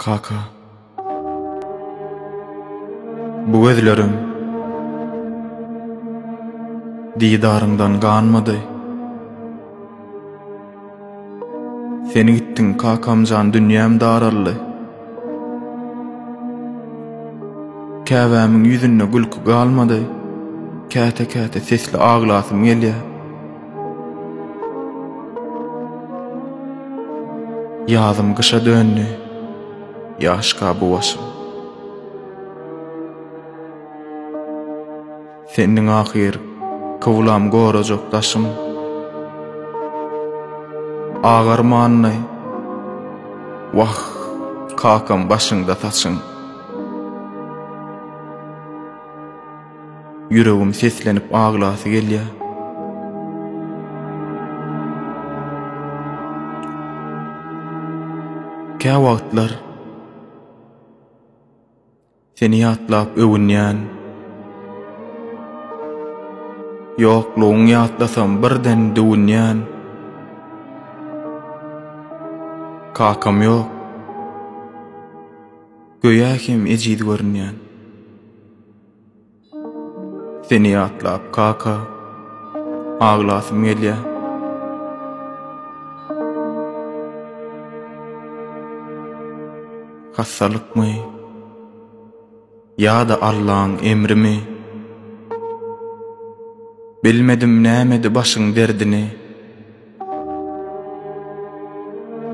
Kaka. Bu gözlerim didaryňdan ganmady. Sen gitdiň kakamjan dünýäm daraldy. Käbämiň ýüzünde gülki galmady. Käte-käte sesli aglasym gelýär. Ýazym gyşa döndi, ýaşka bu başym. Sendiň ahyr kyblam gorajak daşym. Agarmandy, wah, kakam başyňda saçyň. Ýüregim seslenip aglasy gelýär. Käwagtlar seni ýatlap öwünýän. Ýoklugyň ýatlasam birden düwünýän. Kakam ýok. Göýä hem ejiz görünýän. Seni ýatlap kaka, aglasym gelýä. Hassalykmy ýa-da Allaň emrimi? Bilmedim nämedi başyň derdini.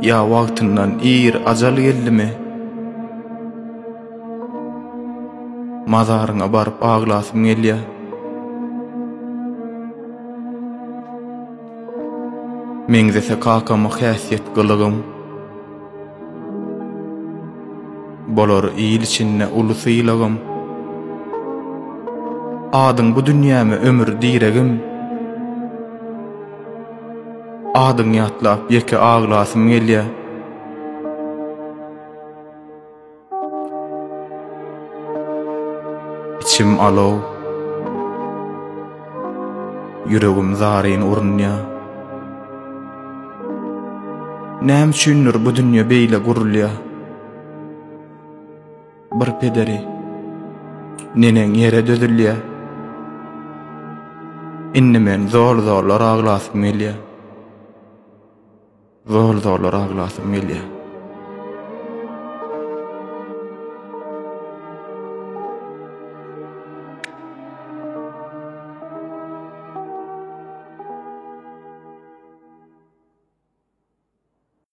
Ýa wagtyndan ir ajal geldimi? Mazaryňa baryp aglasym gelýär. Meňzese kakama häsiýet gylygym. Bolar il içinde uly sylagym. Adyň bu dünýäme ömür diregim. Adyň ýatlap ýeke aglasym gelýä. Içim alow. Ýüregim zaryn urunýa. Näme üçindir bu dünýe beýle gurulýa? Bir pederi neneň ýere dözülýä? Indi men zol-zollar aglasym gelýä. Zol-zollar aglasym gelýä.